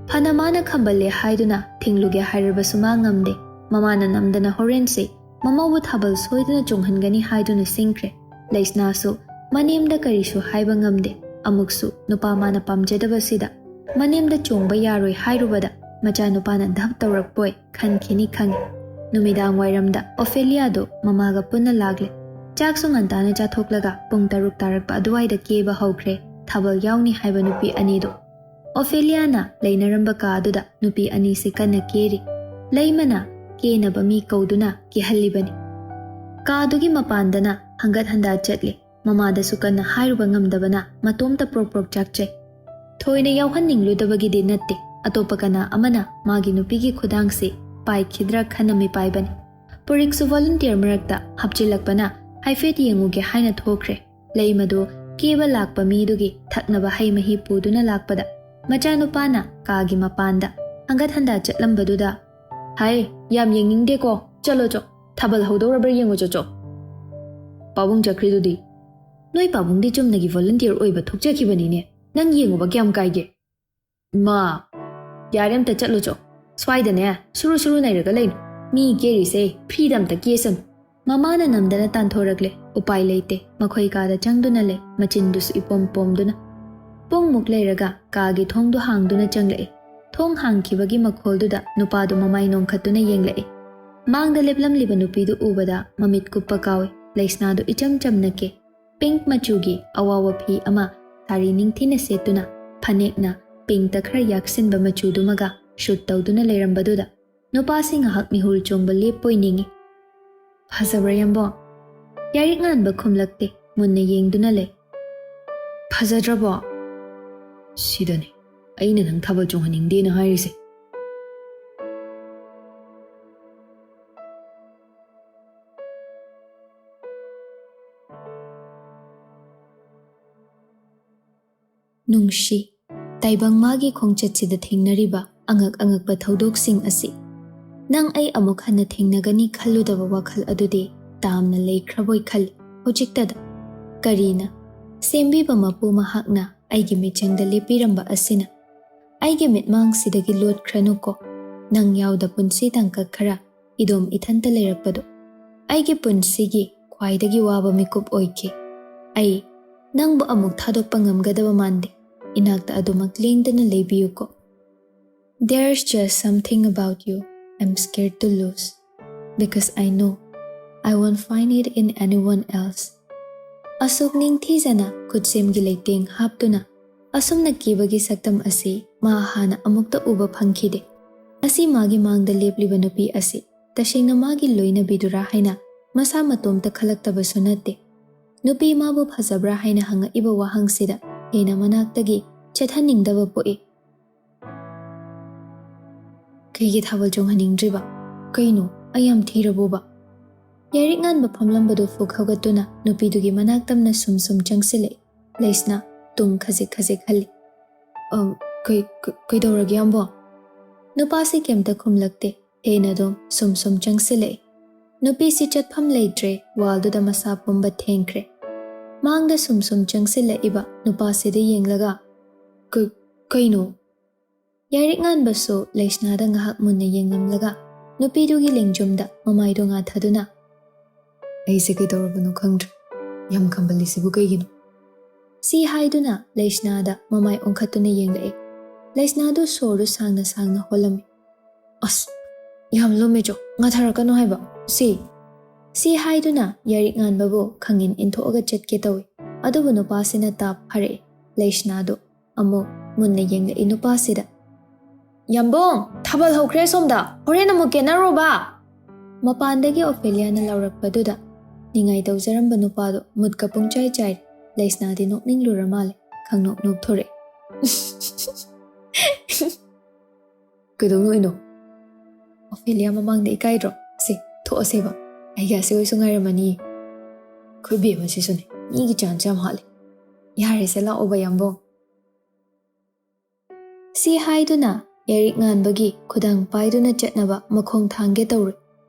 ꯐꯅ ꯃꯥꯅ ꯈꯝꯕꯜꯂꯦ ꯍꯥꯏꯗꯨꯅ ꯊꯤꯡꯂꯨꯒꯦ ꯍꯥꯏꯔꯕꯁꯨ ꯃꯥ ꯉꯝꯗꯦ꯫ ꯃꯃꯥꯅ ꯅꯝꯗꯅ ꯍꯣꯔꯦꯟꯁꯤ ꯃꯃꯧꯕꯨ ꯊꯥꯕꯜ ꯁꯣꯏꯗꯅ ꯆꯣꯡꯍꯟꯒꯅꯤ ꯍꯥꯏꯗꯨꯅ ꯁꯤꯡꯈ꯭ꯔꯦ꯫ ꯂꯩꯁꯅꯥꯁꯨ ꯃꯅꯦꯝꯗ ꯀꯔꯤꯁꯨ ꯍꯥꯏꯕ ꯉꯝꯗꯦ꯫ ꯑꯃꯨꯛꯁꯨ ꯅꯨꯄꯥ ꯃꯥꯅ ꯄꯥꯝꯖꯗꯕꯁꯤꯗ ꯃꯅꯦꯝꯗ ꯆꯣꯡꯕ ꯌꯥꯔꯣꯏ ꯍꯥꯏꯔꯨꯕꯗ ꯃꯆꯥꯅꯨꯄꯥꯅ ꯙꯞ ꯇꯧꯔꯛꯄꯣꯏ ꯈꯟꯈꯤꯅꯤ ꯈꯪꯉꯤ꯫ ꯅꯨꯃꯤꯗꯥꯡ ꯋꯥꯏꯔꯝꯗ ꯑꯣꯐꯦꯂꯤꯌꯥꯗꯨ ꯃꯃꯥꯒ ꯄꯨꯟꯅ ꯂꯥꯛꯂꯦ꯫ ꯆꯥꯛꯁꯨ ꯉꯟꯇꯥꯅ ꯆꯥꯊꯣꯛꯂꯒ ꯄꯨꯡ ꯇꯔꯨꯛ ꯇꯥꯔꯛꯄ ꯑꯗꯨꯋꯥꯏꯗ ꯀꯦꯕ ꯍꯧꯈ꯭ꯔꯦ ꯊꯥꯕꯜ ꯌꯥꯎꯅꯤ ꯍꯥꯏꯕ ꯅꯨꯄꯤ ꯑꯅꯤꯗꯣ꯫ ꯑꯣꯐꯦꯂꯤꯌꯥꯅ ꯂꯩꯅꯔꯝꯕ ꯀꯥ ꯑꯗꯨꯗ ꯅꯨꯄꯤ ꯑꯅꯤꯁꯤ ꯀꯟꯅ ꯀꯦꯔꯤ꯫ ꯂꯩꯃꯅ ꯀꯦꯅꯕ ꯃꯤ ꯀꯧꯗꯨꯅ ꯀꯦꯍꯜꯂꯤꯕꯅꯤ꯫ ꯀꯥꯗꯨꯒꯤ ꯃꯄꯥꯟꯗꯅ ꯍꯪꯒꯠ ꯍꯟꯗꯥ ꯆꯠꯂꯤ꯫ ꯃꯃꯥꯗꯁꯨ ꯀꯟꯅ ꯍꯥꯏꯔꯨꯕ ꯉꯝꯗꯕꯅ ꯃꯇꯣꯝꯇ ꯄ꯭ꯔꯣꯛ ꯄ꯭ꯔꯣꯛ ꯆꯥꯛꯆꯩ꯫ ꯊꯣꯏꯅ ꯌꯥꯎꯍꯟꯅꯤꯡꯂꯨꯗꯕꯒꯤꯗꯤ ꯅꯠꯇꯦ, ꯑꯇꯣꯞꯄ ꯀꯅꯥ ꯑꯃꯅ ꯃꯥꯒꯤ ꯅꯨꯄꯤꯒꯤ ꯈꯨꯗꯥꯡꯁꯤ ꯄꯥꯏꯈꯤꯗ꯭ꯔꯥ ꯈꯟꯅ ꯃꯤꯄꯥꯏꯕꯅꯤ꯫ ꯄꯨꯔꯤꯛꯁꯨ ꯚꯣꯂꯨꯟꯇꯤꯌꯔ ꯃꯔꯛꯇ ꯍꯥꯞꯆꯤꯜꯂꯛꯄꯅ ꯍꯥꯏꯐꯦꯠ ꯌꯦꯡꯉꯨꯒꯦ ꯍꯥꯏꯅ ꯊꯣꯛꯈ꯭ꯔꯦ꯫ ꯂꯩꯃꯗꯨ ꯀꯦꯕ ꯂꯥꯛꯄ ꯃꯤꯗꯨꯒꯤ ꯊꯛꯅꯕ ꯍꯩ ꯃꯍꯤ ꯄꯨꯗꯨꯅ ꯂꯥꯛꯄꯗ ꯃꯆꯥꯅꯨꯄꯥꯅ ꯀꯥꯒꯤ ꯃꯄꯥꯟꯗ ꯍꯪꯒꯠ ꯍꯟꯗꯥ ꯆꯠꯂꯝꯕꯗꯨꯗ, "ꯍꯥꯏ, ꯌꯥꯝ ꯌꯦꯡꯅꯤꯡꯗꯦꯀꯣ, ꯆꯠꯂꯣ ꯆꯣ, ꯊꯥꯕꯜ ꯍꯧꯗꯧꯔꯕ꯭ꯔꯥ ꯌꯦꯡꯉꯨ ꯆꯣ ꯆꯣ꯫ ꯄꯥꯕꯨꯡ ꯆꯠꯈ꯭ꯔꯤꯗꯨꯗꯤ?" "ꯅꯣꯏ ꯄꯥꯕꯨꯡꯗꯤ ꯆꯨꯝꯅꯒꯤ ꯚꯣꯂꯨꯟꯇꯤꯌꯔ ꯑꯣꯏꯕ ꯊꯣꯛꯆꯈꯤꯕꯅꯤꯅꯦ, ꯅꯪ ꯌꯦꯡꯉꯨꯕ ꯀꯌꯥꯝ ꯀꯥꯏꯒꯦ?" "ꯏꯃꯥ, ꯌꯥꯔꯦ, ꯑꯝꯇ ꯆꯠꯂꯨ ꯆꯣ꯫ ꯁ꯭ꯋꯥꯏꯗꯅꯦ ꯁꯨꯔꯨ ꯁꯨꯔꯨ ꯅꯩꯔꯒ ꯂꯩꯅꯨ꯫ ꯃꯤ ꯀꯦꯔꯤꯁꯦ ꯐ꯭ꯔꯤꯗ ꯑꯝꯇ ꯀꯦꯁꯅꯨ꯫" ꯃꯃꯥꯅ ꯅꯝꯗꯅ ꯇꯥꯟꯊꯣꯔꯛꯂꯦ꯫ ꯎꯄꯥꯏ ꯂꯩꯇꯦ, ꯃꯈꯣꯏ ꯀꯥꯗ ꯆꯪꯗꯨꯅ ꯂꯩ, ꯃꯆꯤꯟꯗꯨꯁꯨ ꯏꯄꯣꯝ ꯄꯣꯝꯗꯨꯅ꯫ ꯄꯨꯡꯃꯨꯛ ꯂꯩꯔꯒ ꯀꯥꯒꯤ ꯊꯣꯡꯗꯨ ꯍꯥꯡꯗꯨꯅ ꯆꯪꯂꯛꯏ꯫ ꯊꯣꯡ ꯍꯥꯡꯈꯤꯕꯒꯤ ꯃꯈꯣꯜꯗꯨꯗ ꯅꯨꯄꯥꯗꯨ ꯃꯃꯥꯏ ꯅꯣꯡꯈꯠꯇꯨꯅ ꯌꯦꯡꯂꯛꯏ꯫ ꯃꯥꯡꯗ ꯂꯦꯞꯂꯝꯂꯤꯕ ꯅꯨꯄꯤꯗꯨ ꯎꯕꯗ ꯃꯃꯤꯠ ꯀꯨꯞꯄ ꯀꯥꯎꯏ꯫ ꯂꯩꯁꯅꯥꯗꯨ ꯏꯆꯝ ꯆꯝꯅ ꯀꯦ꯫ ꯄꯤꯡꯛ ꯃꯆꯨꯒꯤ ꯑꯋꯥꯎꯕ ꯐꯤ ꯑꯃ ꯁꯥꯔꯤ ꯅꯤꯡꯊꯤꯅ ꯁꯦꯠꯇꯨꯅ ꯐꯅꯦꯛꯅ ꯄꯤꯡꯛꯇ ꯈꯔ ꯌꯥꯛꯁꯤꯟꯕ ꯃꯆꯨꯗꯨꯃꯒ ꯁꯨꯠ ꯇꯧꯗꯨꯅ ꯂꯩꯔꯝꯕꯗꯨꯗ ꯅꯨꯄꯥꯁꯤ ꯉꯥꯏꯍꯥꯛ ꯃꯤꯍꯨꯜ ꯆꯣꯡꯕ ꯂꯦꯞꯄꯣꯏ ꯅꯤꯡꯏ꯫ "ꯐꯖꯕ꯭ꯔꯥ ꯌꯥꯝꯕꯣ?" ꯌꯥꯔꯤꯛ ꯉꯥꯟꯕ ꯈꯨꯝꯂꯛꯇꯦ, ꯃꯨꯟꯅ ꯌꯦꯡꯗꯨꯅ ꯂꯩ꯫ "ꯐꯖꯗ꯭ꯔꯕꯣ?" "ꯁꯤꯗꯅꯦ ꯑꯩꯅ ꯅꯪ ꯊꯥꯕꯜ ꯆꯣꯡꯍꯟꯅꯤꯡꯗꯦꯅ ꯍꯥꯏꯔꯤꯁꯦ꯫" ꯅꯨꯡꯁꯤ, ꯇꯥꯏꯕꯪ ꯃꯥꯒꯤ ꯈꯣꯡꯆꯠꯁꯤꯗ ꯊꯦꯡꯅꯔꯤꯕ ꯑꯉꯛ ꯑꯉꯛꯄ ꯊꯧꯗꯣꯛꯁꯤꯡ ꯑꯁꯤ ꯅꯪ ꯑꯩ ꯑꯃꯨꯛ ꯍꯟꯅ ꯊꯦꯡꯅꯒꯅꯤ ꯈꯜꯂꯨꯗꯕ ꯋꯥꯈꯜ ꯑꯗꯨꯗꯤ ꯇꯥꯝꯅ ꯂꯩꯈ꯭ꯔꯕꯣꯏ ꯈꯜꯂꯤ꯫ ꯍꯧꯖꯤꯛꯇꯗ ꯀꯔꯤꯅ ꯁꯦꯝꯕꯤꯕ ꯃꯄꯨ ꯃꯍꯥꯛꯅ ꯑꯩꯒꯤ ꯃꯤꯠꯆꯪꯗ ꯂꯦꯞꯄꯤꯔꯝꯕ ꯑꯁꯤꯅ ꯑꯩꯒꯤ ꯃꯤꯠꯃꯥꯡꯁꯤꯗꯒꯤ ꯂꯣꯠꯈ꯭ꯔꯅꯨꯀꯣ꯫ ꯅꯪ ꯌꯥꯎꯗ ꯄꯨꯟꯁꯤ ꯇꯥꯡꯀꯛ ꯈꯔ ꯏꯗꯣꯝ ꯏꯊꯟꯇ ꯂꯩꯔꯛꯄꯗꯣ ꯑꯩꯒꯤ ꯄꯨꯟꯁꯤꯒꯤ ꯈ꯭ꯋꯥꯏꯗꯒꯤ ꯋꯥꯕ ꯃꯤꯀꯨꯞ ꯑꯣꯏꯈꯤ꯫ ꯑꯩ ꯅꯪꯕꯨ ꯑꯃꯨꯛ ꯊꯥꯗꯣꯛꯄ ꯉꯝꯒꯗꯕ ꯃꯥꯟꯗꯦ꯫ ꯏꯅꯥꯛꯇ ꯑꯗꯨꯃꯛ ꯂꯦꯡꯗꯅ ꯂꯩꯕꯤꯌꯨꯀꯣ꯫ There's just something about you I'm scared to lose, because I know I won't find it in anyone else. ꯑꯁꯨꯛ ꯅꯤꯡꯊꯤꯖꯅ ꯈꯨꯠꯁꯦꯝꯒꯤ ꯂꯩꯇꯦꯡ ꯍꯥꯞꯇꯨꯅ ꯑꯁꯨꯝꯅ ꯀꯤꯕꯒꯤ ꯁꯛꯇꯝ ꯑꯁꯤ ꯃꯥ ꯍꯥꯟꯅ ꯑꯃꯨꯛꯇ ꯎꯕ ꯐꯪꯈꯤꯗꯦ꯫ ꯑꯁꯤ ꯃꯥꯒꯤ ꯃꯥꯡꯗ ꯂꯦꯞꯂꯤꯕ ꯅꯨꯄꯤ ꯑꯁꯤ ꯇꯁꯦꯡꯅ ꯃꯥꯒꯤ ꯂꯣꯏꯅꯕꯤꯗꯨꯔꯥ ꯍꯥꯏꯅ ꯃꯁꯥ ꯃꯇꯣꯝꯇ ꯈꯜꯂꯛꯇꯕꯁꯨ ꯅꯠꯇꯦ꯫ ꯅꯨꯄꯤ ꯃꯥꯕꯨ ꯐꯖꯕ꯭ꯔꯥ ꯍꯥꯏꯅ ꯍꯪꯉꯛꯏꯕ ꯋꯥꯍꯪꯁꯤꯗ ꯍꯦꯟꯅ ꯃꯅꯥꯛꯇꯒꯤ ꯆꯠꯍꯟꯅꯤꯡꯗꯕ ꯄꯣꯛꯏ꯫ ꯀꯩꯒꯤ ꯊꯥꯕꯜ ꯆꯣꯡꯍꯟꯅꯤꯡꯗ꯭ꯔꯤꯕ? ꯀꯩꯅꯣ, ꯑꯩ ꯌꯥꯝ ꯊꯤꯔꯕꯣꯕ? ꯌꯥꯏꯔꯤꯛ ꯉꯥꯟꯕ ꯐꯝꯂꯝꯕꯗꯨ ꯐꯨꯛ ꯍꯧꯒꯠꯇꯨꯅ ꯅꯨꯄꯤꯗꯨꯒꯤ ꯃꯅꯥꯛ ꯇꯝꯅ ꯁꯨꯝ ꯁꯨꯝ ꯆꯪꯁꯤꯜꯂꯛꯏ꯫ ꯂꯩꯁꯅꯥ ꯇꯨꯡ ꯈꯖꯤꯛ ꯈꯖꯤꯛ ꯍꯜꯂꯤ꯫ "ꯑ, ꯀꯩ-, ꯀ-, ꯀꯩꯗꯧꯔꯒꯦ, ꯌꯥꯝꯕꯣ?" ꯅꯨꯄꯥꯁꯤ ꯀꯩꯝꯇ ꯈꯨꯝꯂꯛꯇꯦ꯫ ꯍꯦꯟꯅ ꯑꯗꯨꯝ ꯁꯨꯝ ꯁꯨꯝ ꯆꯪꯁꯤꯜꯂꯛꯏ꯫ ꯅꯨꯄꯤꯁꯤ ꯆꯠꯐꯝ ꯂꯩꯇ꯭ꯔꯦ, ꯋꯥꯜꯗꯨꯗ ꯃꯁꯥ ꯄꯨꯝꯕ ꯊꯦꯡꯈ꯭ꯔꯦ꯫ ꯃꯥꯡꯗ ꯁꯨꯝ ꯁꯨꯝ ꯆꯪꯁꯤꯜꯂꯛꯏꯕ ꯅꯨꯄꯥꯁꯤꯗ ꯌꯦꯡꯂꯒ, "ꯀ-, ꯀꯩꯅꯣ?" ꯌꯥꯏꯔꯤꯛ ꯉꯥꯟꯕꯁꯨ ꯂꯩꯁꯅꯥꯗ ꯉꯥꯏꯍꯥꯛ ꯃꯨꯟꯅ ꯌꯦꯡꯂꯝꯂꯒ ꯅꯨꯄꯤꯗꯨꯒꯤ ꯂꯦꯡꯖꯨꯝꯗ ꯃꯃꯥꯏꯗꯨ ꯉꯥꯊꯗꯨꯅ, "ꯑꯩꯁꯦ ꯀꯩꯗꯧꯔꯕꯅꯣ ꯈꯪꯗ꯭ꯔꯦ꯫ ꯌꯥꯝ ꯈꯝꯕꯜꯂꯤꯁꯤꯕꯨ ꯀꯩꯒꯤꯅꯣ?" ꯁꯤ ꯍꯥꯏꯗꯨꯅ ꯂꯩꯁꯅꯥꯗ ꯃꯃꯥꯏ ꯑꯣꯟꯈꯠꯇꯨꯅ ꯌꯦꯡꯂꯛꯏ꯫ ꯂꯩꯁꯅꯥꯗꯨ ꯁꯣꯔꯗꯨ ꯁꯥꯡꯅ ꯁꯥꯡꯅ ꯍꯣꯜꯂꯝꯃꯤ꯫ "ꯑꯁ, ꯌꯥꯝ ꯂꯨꯝꯃꯦ ꯆꯣ, ꯉꯥꯊꯔꯛꯀꯅꯨ ꯍꯥꯏꯕ꯫ ꯁꯤ꯫" ꯁꯤ ꯍꯥꯏꯗꯨꯅ ꯌꯥꯏꯔꯤꯛ ꯉꯥꯟꯕꯕꯨ ꯈꯪꯏꯟ ꯏꯟꯊꯣꯛꯑꯒ ꯆꯠꯀꯦ ꯇꯧꯏ꯫ ꯑꯗꯨꯕꯨ ꯅꯨꯄꯥꯁꯤꯅ ꯇꯥꯞ ꯐꯥꯔꯛꯏ꯫ ꯂꯩꯁꯅꯥꯗꯨ ꯑꯃꯨꯛ ꯃꯨꯟꯅ ꯌꯦꯡꯂꯛꯏ ꯅꯨꯄꯥꯁꯤꯗ꯫ "ꯌꯥꯝꯕꯣꯡ, ꯊꯥꯕꯜ ꯍꯧꯈ꯭ꯔꯦ ꯑꯁꯣꯝꯗ, ꯍꯣꯔꯦꯟ ꯑꯃꯨꯛ ꯀꯦꯅꯔꯣꯕ!" ꯃꯄꯥꯟꯗꯒꯤ ꯑꯣꯐꯦꯂꯤꯌꯥꯅ ꯂꯥꯎꯔꯛꯄꯗꯨꯗ ꯅꯤꯡꯉꯥꯏ ꯇꯧꯖꯔꯝꯕ ꯅꯨꯄꯥꯗꯨ ꯃꯨꯠꯀ ꯄꯨꯡꯆꯥꯏ ꯆꯥꯏꯔꯦ꯫ ꯂꯩꯁꯅꯥꯗꯤ ꯅꯣꯛꯅꯤꯡꯂꯨꯔ ꯃꯥꯜꯂꯦ, ꯈꯪꯅꯣꯛ ꯅꯣꯛꯊꯣꯔꯛꯑꯦ꯫ "ꯀꯩꯗꯧ ꯅꯣꯛꯏꯅꯣ? ꯑꯣꯐꯦꯂꯤꯌꯥ ꯃꯃꯥꯡꯗ ꯏꯀꯥꯏꯗ꯭ꯔꯣ? ꯁꯦ, ꯊꯣꯛꯑꯁꯦꯕ꯫ ꯑꯩꯒꯤ ꯑꯁꯤ ꯍꯣꯏꯁꯨ ꯉꯥꯏꯔꯝꯃꯅꯤ꯫ ꯑꯩꯈꯣꯏ ꯕꯦꯝꯃꯁꯤꯁꯨꯅꯦ, ꯃꯤꯒꯤ ꯆꯥꯟꯁ ꯌꯥꯝ ꯍꯥꯠꯂꯦ꯫ ꯌꯥꯔꯦꯁꯦ, ꯂꯥꯛꯑꯣꯕ, ꯌꯥꯝꯕꯣꯡ꯫" ꯁꯤ ꯍꯥꯏꯗꯨꯅ ꯌꯥꯏꯔꯤꯛ ꯉꯥꯟꯕꯒꯤ ꯈꯨꯗꯥꯡ ꯄꯥꯏꯗꯨꯅ ꯆꯠꯅꯕ ꯃꯈꯣꯡ ꯊꯥꯡꯒꯦ ꯇꯧꯔꯨꯏ꯫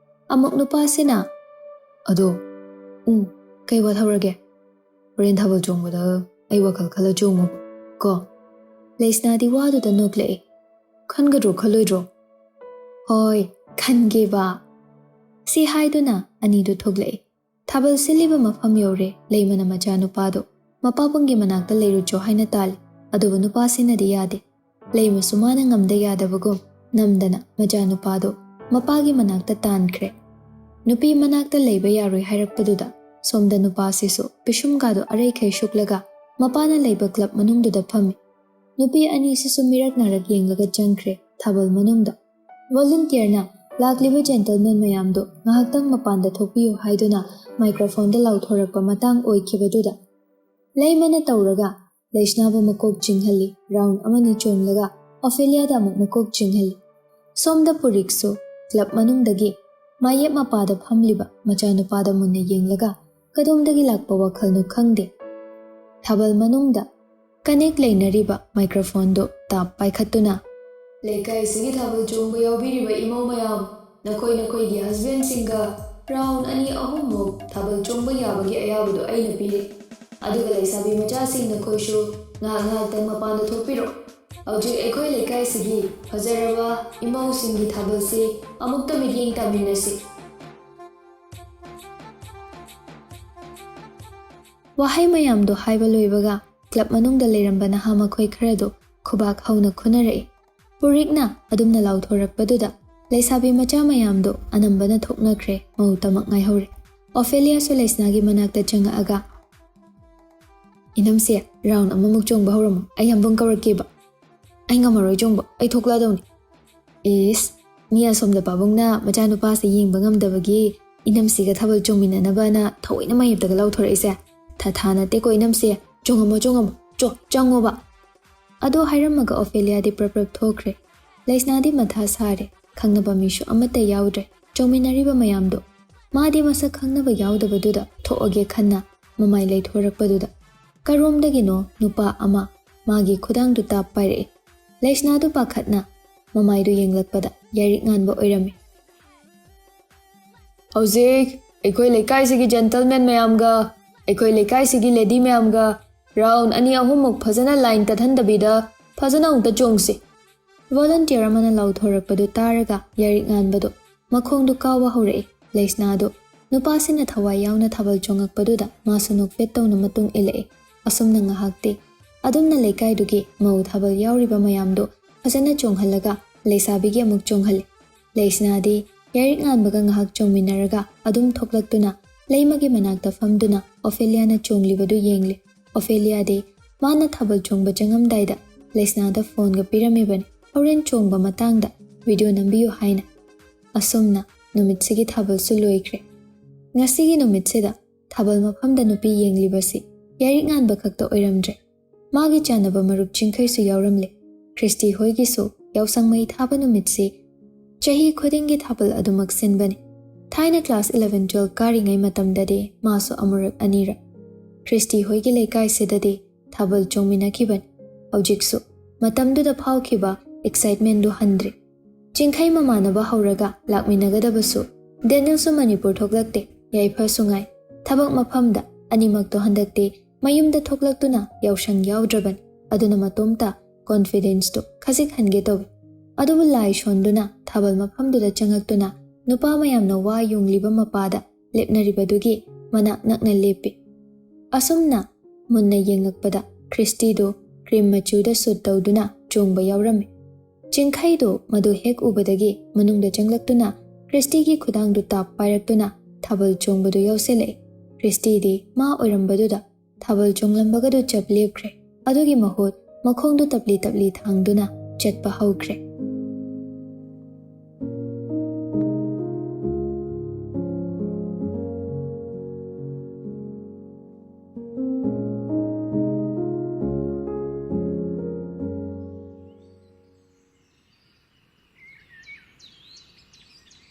ꯑꯃꯨꯛ ꯅꯨꯄꯥꯁꯤꯅ, "ꯑꯗꯣ, ꯎꯝ, ꯀꯩ ꯋꯥꯊꯧꯔꯒꯦ? ꯍꯣꯔꯦꯟ ꯊꯥꯕꯜ ꯆꯣꯡꯕꯗ ꯑꯩ ꯋꯥꯈꯜ ꯈꯜꯂ ꯆꯣꯡꯉꯨꯕ ꯀꯣ?" ꯂꯩꯁꯅꯥꯗꯤ ꯋꯥꯗꯨꯗ ꯅꯣꯛꯂꯛꯏ꯫ "ꯈꯟꯒꯗ꯭ꯔꯣ, ꯈꯜꯂꯣꯏꯗ꯭ꯔꯣ?" "ꯍꯣꯏ, ꯈꯟꯒꯦꯕ꯫" ꯁꯤ ꯍꯥꯏꯗꯨꯅ ꯑꯅꯤꯗꯨ ꯊꯣꯛꯂꯛꯏ꯫ ꯊꯥꯕꯜ ꯁꯤꯜꯂꯤꯕ ꯃꯐꯝ ꯌꯧꯔꯦ꯫ ꯂꯩꯃꯅ ꯃꯆꯥꯅꯨꯄꯥꯗꯨ ꯃꯄꯥꯕꯨꯡꯒꯤ ꯃꯅꯥꯛꯇ ꯂꯩꯔꯨꯆꯣ ꯍꯥꯏꯅ ꯇꯥꯜꯂꯤ꯫ ꯑꯗꯨꯕꯨ ꯅꯨꯄꯥꯁꯤꯅꯗꯤ ꯌꯥꯗꯦ꯫ ꯂꯩꯃꯁꯨ ꯃꯥꯅ ꯉꯝꯗ ꯌꯥꯗꯕꯒꯨꯝ ꯅꯝꯗꯅ ꯃꯆꯥꯅꯨꯄꯥꯗꯨ ꯃꯄꯥꯒꯤ ꯃꯅꯥꯛꯇ ꯇꯥꯟꯈ꯭ꯔꯦ꯫ ꯅꯨꯄꯤ ꯃꯅꯥꯛꯇ ꯂꯩꯕ ꯌꯥꯔꯣꯏ ꯍꯥꯏꯔꯛꯄꯗꯨꯗ ꯁꯣꯝꯗ ꯅꯨꯄꯥꯁꯤꯁꯨ ꯄꯤꯁꯨꯝꯒꯥꯗꯨ ꯑꯔꯩꯈꯩ ꯁꯨꯛꯂꯒ ꯃꯄꯥꯅ ꯂꯩꯕ ꯀ꯭ꯂꯕ ꯃꯅꯨꯡꯗꯨꯗ ꯐꯝꯃꯤ꯫ ꯅꯨꯄꯤ ꯑꯅꯤꯁꯤꯁꯨ ꯃꯤꯔꯛ ꯅꯥꯔꯛ ꯌꯦꯡꯂꯒ ꯆꯪꯈ꯭ꯔꯦ ꯊꯥꯕꯜ ꯃꯅꯨꯡꯗ꯫ ꯚꯣꯂꯨꯟꯇꯤꯌꯔꯅ ꯂꯥꯛꯂꯤꯕ ꯖꯦꯟꯇꯜꯃꯦꯟ ꯃꯌꯥꯝꯗꯨ ꯉꯥꯏꯍꯥꯛꯇꯪ ꯃꯄꯥꯟꯗ ꯊꯣꯛꯄꯤꯌꯨ ꯍꯥꯏꯗꯨꯅ ꯃꯥꯏꯀ꯭ꯔꯣꯐꯣꯟꯗ ꯂꯥꯎꯊꯣꯔꯛꯄ ꯃꯇꯥꯡ ꯑꯣꯏꯈꯤꯕꯗꯨꯗ ꯂꯩꯃꯅ ꯇꯧꯔꯒ ꯂꯩꯁꯅꯥꯕꯨ ꯃꯀꯣꯛ ꯆꯤꯡꯍꯜꯂꯤ꯫ ꯔꯥꯎꯟ ꯑꯃꯅꯤ ꯆꯣꯡꯂꯒ ꯑꯣꯐꯦꯂꯤꯌꯥꯗ ꯑꯃꯨꯛ ꯃꯀꯣꯛ ꯆꯤꯡꯍꯜꯂꯤ꯫ ꯁꯣꯝꯗ ꯄꯨꯔꯤꯛꯁꯨ ꯀ꯭ꯂꯕ ꯃꯅꯨꯡꯗꯒꯤ ꯃꯥꯌꯦꯞ ꯃꯄꯥꯗ ꯐꯝꯂꯤꯕ ꯃꯆꯥꯅꯨꯄꯥꯗ ꯃꯨꯟꯅ ꯌꯦꯡꯂꯒ ꯀꯗꯣꯝꯗꯒꯤ ꯂꯥꯛꯄ ꯋꯥꯈꯜꯅꯣ ꯈꯪꯗꯦ꯫ ꯊꯥꯕꯜ ꯃꯅꯨꯡꯗ ꯀꯅꯦꯛ ꯂꯩꯅꯔꯤꯕ ꯃꯥꯏꯀ꯭ꯔꯣꯐꯣꯟꯗꯨ ꯇꯥꯞ ꯄꯥꯏꯈꯠꯇꯨꯅ, "ꯂꯩꯀꯥꯏꯁꯤꯒꯤ ꯊꯥꯕꯜ ꯆꯣꯡꯕ ꯌꯥꯎꯕꯤꯔꯤꯕ ꯏꯃꯧ ꯃꯌꯥꯝ, ꯅꯈꯣꯏ ꯅꯈꯣꯏꯒꯤ ꯍꯁꯕꯦꯟꯁꯤꯡꯒ ꯔꯥꯎꯟ ꯑꯅꯤ ꯑꯍꯨꯝꯃꯨꯛ ꯊꯥꯕꯜ ꯆꯣꯡꯕ ꯌꯥꯕꯒꯤ ꯑꯌꯥꯕꯗꯨ ꯑꯩꯅ ꯄꯤꯔꯤ꯫ ꯑꯗꯨꯒ ꯂꯩꯁꯥꯕꯤ ꯃꯆꯥꯁꯤꯡ ꯅꯈꯣꯏꯁꯨ ꯉꯥꯏꯍꯥꯛ ꯉꯥꯏꯍꯥꯛꯇꯪ ꯃꯄꯥꯟꯗ ꯊꯣꯛꯄꯤꯔꯣ꯫ ꯍꯧꯖꯤꯛ ꯑꯩꯈꯣꯏ ꯂꯩꯀꯥꯏꯁꯤꯒꯤ ꯐꯖꯔꯕ ꯏꯃꯧꯁꯤꯡꯒꯤ ꯊꯥꯕꯜꯁꯤ ꯑꯃꯨꯛꯇ ꯃꯤꯠꯌꯦꯡ ꯇꯥꯃꯤꯟꯅꯁꯤ"꯫ ꯋꯥꯍꯩ ꯃꯌꯥꯝꯗꯣ ꯍꯥꯏꯕ ꯂꯣꯏꯕꯒ ꯀ꯭ꯂꯕ ꯃꯅꯨꯡꯗ ꯂꯩꯔꯝꯕ ꯅꯍꯥ ꯃꯈꯣꯏ ꯈꯔꯗꯨ ꯈꯨꯕꯥꯛ ꯍꯧꯅ ꯈꯨꯅꯔꯛꯏ꯫ ꯄꯨꯔꯤꯛꯅ ꯑꯗꯨꯝꯅ ꯂꯥꯎꯊꯣꯔꯛꯄꯗꯨꯗ ꯂꯩꯁꯥꯕꯤ ꯃꯆꯥ ꯃꯌꯥꯝꯗꯨ ꯑꯅꯝꯕꯅ ꯊꯣꯛꯅꯈ꯭ꯔꯦ, ꯃꯧ ꯇꯃꯛ ꯉꯥꯏꯍꯧꯔꯦ꯫ ꯑꯣꯐꯦꯂꯤꯌꯥꯁꯨ ꯂꯩꯁꯅꯥꯒꯤ ꯃꯅꯥꯛꯇ ꯆꯪꯉꯛꯑꯒ, "ꯏꯅꯝꯁꯦ, ꯔꯥꯎꯟ ꯑꯃꯃꯨꯛ ꯆꯣꯡꯕ ꯍꯧꯔꯝꯃꯣ, ꯑꯩ ꯌꯥꯝꯕꯨꯡ ꯀꯧꯔꯛꯀꯦꯕ"꯫ "ꯑꯩ ꯉꯝꯃꯔꯣꯏ ꯆꯣꯡꯕ, ꯑꯩ ꯊꯣꯛꯂꯛꯑꯗꯧꯅꯤ"꯫ "ꯏꯁ, ꯃꯤ ꯑꯁꯣꯝꯗ ꯄꯥꯕꯨꯡꯅ ꯃꯆꯥꯅꯨꯄꯥꯁꯦ ꯌꯦꯡꯕ ꯉꯝꯗꯕꯒꯤ ꯏꯅꯝꯁꯤꯒ ꯊꯥꯕꯜ ꯆꯣꯡꯃꯤꯟꯅꯅꯕꯅ ꯊꯑꯣꯏꯅ ꯃꯥꯌꯦꯞꯇꯒ ꯂꯥꯎꯊꯣꯔꯛꯏꯁꯦ꯫ ꯊꯥ ꯊꯥ ꯅꯠꯇꯦꯀꯣ ꯏꯅꯝꯁꯦ, ꯆꯣꯡꯉꯝꯃꯣ, ꯆꯣꯡꯉꯝꯃꯣ, ꯆꯣ, ꯆꯪꯉꯣꯕ"꯫ ꯑꯗꯣ ꯍꯥꯏꯔꯝꯃꯒ ꯑꯣꯐꯦꯂꯤꯌꯥꯗꯤ ꯄ꯭ꯔꯞ ꯄ꯭ꯔꯞ ꯊꯣꯛꯈ꯭ꯔꯦ꯫ ꯂꯩꯁꯅꯥꯗꯤ ꯃꯊꯥ ꯁꯥꯔꯦ, ꯈꯪꯅꯕ ꯃꯤꯁꯨ ꯑꯃꯠꯇ ꯌꯥꯎꯗ꯭ꯔꯦ ꯆꯣꯡꯃꯤꯟꯅꯔꯤꯕ ꯃꯌꯥꯝꯗꯣ꯫ ꯃꯥꯗꯤ ꯃꯁꯛ ꯈꯪꯅꯕ ꯌꯥꯎꯗꯕꯗꯨꯗ ꯊꯣꯛꯑꯒꯦ ꯈꯟꯅ ꯃꯃꯥꯏ ꯂꯩꯊꯣꯔꯛꯄꯗꯨꯗ ꯀꯔꯣꯝꯗꯒꯤꯅꯣ ꯅꯨꯄꯥ ꯑꯃ ꯃꯥꯒꯤ ꯈꯨꯗꯥꯡꯗꯨ ꯇꯥꯞ ꯄꯥꯏꯔꯛꯏ꯫ ꯂꯩꯁꯅꯥꯗꯨ ꯄꯥꯈꯠꯅ ꯃꯃꯥꯏꯗꯨ ꯌꯦꯡꯂꯛꯄꯗ ꯌꯥꯏꯔꯤꯛ ꯉꯥꯟꯕ ꯑꯣꯏꯔꯝꯃꯤ꯫ "ꯍꯧꯖꯤꯛ ꯑꯩꯈꯣꯏ ꯂꯩꯀꯥꯏꯁꯤꯒꯤ ꯖꯦꯟꯇꯜꯃꯦꯟ ꯃꯌꯥꯝꯒ ꯑꯩꯈꯣꯏ ꯂꯩꯀꯥꯏꯁꯤꯒꯤ ꯂꯦꯗꯤ ꯃꯌꯥꯝꯒ ꯔꯥꯎꯟ ꯑꯅꯤ ꯑꯍꯨꯝꯃꯨꯛ ꯐꯖꯅ ꯂꯥꯏꯟ ꯇꯠꯍꯟꯗꯕꯤꯗ ꯐꯖꯅ ꯑꯃꯨꯛꯇ ꯆꯣꯡꯁꯤ"꯫ ꯚꯣꯂꯨꯟꯇꯤꯌꯔ ꯑꯃꯅ ꯂꯥꯎꯊꯣꯔꯛꯄꯗꯨ ꯇꯥꯔꯒ ꯌꯥꯏꯔꯤꯛ ꯉꯥꯟꯕꯗꯨ ꯃꯈꯣꯡꯗꯨ ꯀꯥꯎꯕ ꯍꯧꯔꯛꯏ꯫ ꯂꯩꯁꯅꯥꯗꯨ ꯅꯨꯄꯥꯁꯤꯅ ꯊꯋꯥꯏ ꯌꯥꯎꯅ ꯊꯥꯕꯜ ꯆꯣꯡꯉꯛꯄꯗꯨꯗ ꯃꯥꯁꯨ ꯅꯣꯛꯐꯦꯠ ꯇꯧꯅ ꯃꯇꯨꯡ ꯏꯜꯂꯛꯏ꯫ ꯑꯁꯨꯝꯅ ꯉꯥꯏꯍꯥꯛꯇꯤ ꯑꯗꯨꯝꯅ ꯂꯩꯀꯥꯏꯗꯨꯒꯤ ꯃꯧ ꯊꯥꯕꯜ ꯌꯥꯎꯔꯤꯕ ꯃꯌꯥꯝꯗꯨ ꯐꯖꯅ ꯆꯣꯡꯍꯜꯂꯒ ꯂꯩꯁꯥꯕꯤꯒꯤ ꯑꯃꯨꯛ ꯆꯣꯡꯍꯜꯂꯤ꯫ ꯂꯩꯁꯅꯥꯗꯤ ꯌꯥꯏꯔꯤꯛ ꯉꯥꯟꯕꯒ ꯉꯥꯏꯍꯥꯛ ꯆꯣꯡꯃꯤꯟꯅꯔꯒ ꯑꯗꯨꯝ ꯊꯣꯛꯂꯛꯇꯨꯅ ꯂꯩꯃꯒꯤ ꯃꯅꯥꯛꯇ ꯐꯝꯗꯨꯅ ꯑꯣꯐꯦꯂꯤꯌꯥꯅ ꯆꯣꯡꯂꯤꯕꯗꯨ ꯌꯦꯡꯂꯤ꯫ ꯑꯣꯐꯦꯂꯤꯌꯥꯗꯤ ꯃꯥꯅ ꯊꯥꯕꯜ ꯆꯣꯡꯕ ꯆꯪꯉꯝꯗꯥꯏꯗ ꯂꯩꯁꯅꯥꯗ ꯐꯣꯟꯒ ꯄꯤꯔꯝꯃꯤꯕꯅꯤ, ꯍꯣꯔꯦꯟ ꯆꯣꯡꯕ ꯃꯇꯥꯡꯗ ꯚꯤꯗꯤꯑꯣ ꯅꯝꯕꯤꯌꯨ ꯍꯥꯏꯅ꯫ ꯑꯁꯨꯝꯅ ꯅꯨꯃꯤꯠꯁꯤꯒꯤ ꯊꯥꯕꯜꯁꯨ ꯂꯣꯏꯈ꯭ꯔꯦ꯫ ꯉꯁꯤꯒꯤ ꯅꯨꯃꯤꯠꯁꯤꯗ ꯊꯥꯕꯜ ꯃꯐꯝꯗ ꯅꯨꯄꯤ ꯌꯦꯡꯂꯤꯕꯁꯤ ꯌꯥꯏꯔꯤꯛ ꯉꯥꯟꯕ ꯈꯛꯇ ꯑꯣꯏꯔꯝꯗ꯭ꯔꯦ꯫ ꯃꯥꯒꯤ ꯆꯥꯟꯅꯕ ꯃꯔꯨꯞ ꯆꯤꯡꯈꯩꯁꯨ ꯌꯥꯎꯔꯝꯂꯦ꯫ ꯈ꯭ꯔꯤꯁꯇꯤ ꯍꯣꯏꯒꯤꯁꯨ ꯌꯥꯎꯁꯪ ꯃꯩ ꯊꯥꯕ ꯅꯨꯃꯤꯠꯁꯤ ꯆꯍꯤ ꯈꯨꯗꯤꯡꯒꯤ ꯊꯥꯕꯜ ꯑꯗꯨꯃꯛ ꯁꯤꯟꯕꯅꯤ꯫ ꯊꯥꯏꯅ ꯀ꯭ꯂꯥꯁ ꯏꯂꯚꯦꯟ ꯇꯨꯋꯦꯜꯐ ꯀꯥꯔꯤꯉꯩ ꯃꯇꯝꯗꯗꯤ ꯃꯥꯁꯨ ꯑꯃꯨꯔꯛ ꯑꯅꯤꯔꯛ ꯈ꯭ꯔꯤꯁꯇꯤ ꯍꯣꯏꯒꯤ ꯂꯩꯀꯥꯏꯁꯤꯗꯗꯤ ꯊꯥꯕꯜ ꯆꯣꯡꯃꯤꯟꯅꯈꯤꯕꯅꯤ꯫ ꯍꯧꯖꯤꯛꯁꯨ ꯃꯇꯝꯗꯨꯗ ꯐꯥꯎꯈꯤꯕ ꯑꯦꯛꯁꯥꯏꯠꯃꯦꯟꯗꯨ ꯍꯟꯗ꯭ꯔꯤ꯫ ꯆꯤꯡꯈꯩ ꯃꯃꯥꯟꯅꯕ ꯍꯧꯔꯒ ꯂꯥꯛꯃꯤꯟꯅꯒꯗꯕꯁꯨ ꯗꯦꯅꯤꯜꯁꯨ ꯃꯅꯤꯄꯨꯔ ꯊꯣꯛꯂꯛꯇꯦ꯫ ꯌꯥꯏꯐꯁꯨ ꯉꯥꯏ꯫ ꯊꯕꯛ ꯃꯐꯝꯗ ꯑꯅꯤꯃꯛꯇꯣ ꯍꯟꯗꯛꯇꯤ ꯃꯌꯨꯝꯗ ꯊꯣꯛꯂꯛꯇꯨꯅ ꯌꯥꯎꯁꯪ ꯌꯥꯎꯗ꯭ꯔꯕꯅꯤ꯫ ꯑꯗꯨꯅ ꯃꯇꯣꯝꯇ ꯀꯣꯟꯐꯤꯗꯦꯟꯁꯇꯨ ꯈꯖꯤꯛ ꯍꯟꯒꯦ ꯇꯧꯏ꯫ ꯑꯗꯨꯕꯨ ꯂꯥꯏ ꯁꯣꯟꯗꯨꯅ ꯊꯥꯕꯜ ꯃꯐꯝꯗꯨꯗ ꯆꯪꯉꯛꯇꯨꯅ ꯅꯨꯄꯥ ꯃꯌꯥꯝꯅ ꯋꯥ ꯌꯨꯡꯂꯤꯕ ꯃꯄꯥꯗ ꯂꯦꯞꯅꯔꯤꯕꯗꯨꯒꯤ ꯃꯅꯥꯛ ꯅꯛꯅ ꯂꯦꯞꯄꯤ꯫ ꯑꯁꯨꯝꯅ ꯃꯨꯟꯅ ꯌꯦꯡꯉꯛꯄꯗ ꯈ꯭ꯔꯤꯁꯇꯤꯗꯨ ꯀ꯭ꯔꯤꯝ ꯃꯆꯨꯗ ꯁꯨꯠ ꯇꯧꯗꯨꯅ ꯆꯣꯡꯕ ꯌꯥꯎꯔꯝꯃꯤ꯫ ꯆꯤꯡꯈꯩꯗꯨ ꯃꯗꯨ ꯍꯦꯛ ꯎꯕꯗꯒꯤ ꯃꯅꯨꯡꯗ ꯆꯪꯂꯛꯇꯨꯅ ꯈ꯭ꯔꯤꯁꯇꯤꯒꯤ ꯈꯨꯗꯥꯡꯗꯨ ꯇꯥꯞ ꯄꯥꯏꯔꯛꯇꯨꯅ ꯊꯥꯕꯜ ꯆꯣꯡꯕꯗꯨ ꯌꯥꯎꯁꯤꯜꯂꯛꯏ꯫ ꯈ꯭ꯔꯤꯁꯇꯤꯗꯤ ꯃꯥ ꯑꯣꯏꯔꯝꯕꯗꯨꯗ ꯊꯥꯕꯜ ꯆꯣꯡꯂꯝꯕꯒꯗꯨ ꯆꯞ ꯂꯦꯞꯈ꯭ꯔꯦ꯫ ꯑꯗꯨꯒꯤ ꯃꯍꯨꯠ ꯃꯈꯣꯡꯗꯨ ꯇꯞꯂꯤ ꯇꯞꯂꯤ ꯊꯥꯡꯗꯨꯅ ꯆꯠꯄ ꯍꯧꯈ꯭ꯔꯦ꯫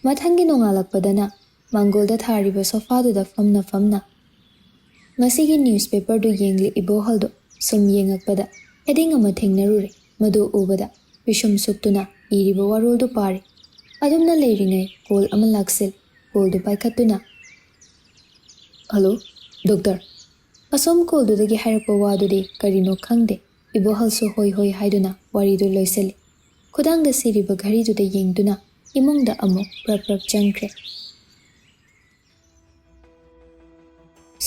ꯃꯊꯪꯒꯤ ꯅꯣꯡꯉꯥꯜꯂꯛꯄꯗꯅ ꯃꯥꯡꯒꯣꯜꯗ ꯊꯥꯔꯤꯕ ꯁꯣꯐꯥꯗꯨꯗ ꯐꯝꯅ ꯐꯝꯅ ꯉꯁꯤꯒꯤ ꯅ꯭ꯌꯨꯁꯄꯦꯄꯔꯗꯨ ꯌꯦꯡꯂꯤ ꯏꯕꯣꯍꯜꯗꯨ ꯁꯨꯝ ꯌꯦꯡꯉꯛꯄꯗ ꯍꯦꯗꯤꯡ ꯑꯃ ꯊꯦꯡꯅꯔꯨꯔꯦ꯫ ꯃꯗꯨ ꯎꯕꯗ ꯄꯤꯁꯨꯝ ꯁꯨꯛꯇꯨꯅ ꯏꯔꯤꯕ ꯋꯥꯔꯣꯜꯗꯨ ꯄꯥꯔꯤ꯫ ꯑꯗꯨꯝꯅ ꯂꯩꯔꯤꯉꯩ ꯀꯣꯜ ꯑꯃ ꯂꯥꯛꯁꯤꯜ꯫ ꯀꯣꯜꯗꯨ ꯄꯥꯏꯈꯠꯇꯨꯅ, "ꯍꯜꯂꯣ, ꯗꯣꯛꯇꯔ?" ꯑꯁꯣꯝ ꯀꯣꯜꯗꯨꯗꯒꯤ ꯍꯥꯏꯔꯛꯄ ꯋꯥꯗꯨꯗꯤ ꯀꯔꯤꯅꯣ ꯈꯪꯗꯦ꯫ ꯏꯕꯣꯍꯜꯁꯨ ꯍꯣꯏ ꯍꯣꯏ ꯍꯥꯏꯗꯨꯅ ꯋꯥꯔꯤꯗꯨ ꯂꯣꯏꯁꯤꯜꯂꯤ꯫ ꯈꯨꯗꯥꯡꯗ ꯁꯤꯔꯤꯕ ꯘꯔꯤꯗꯨꯗ ꯌꯦꯡꯗꯨꯅ ꯏꯃꯨꯡꯗ ꯑꯃꯨꯛ ꯄ꯭ꯔꯞ ꯄ꯭ꯔꯞ ꯆꯪꯈ꯭ꯔꯦ꯫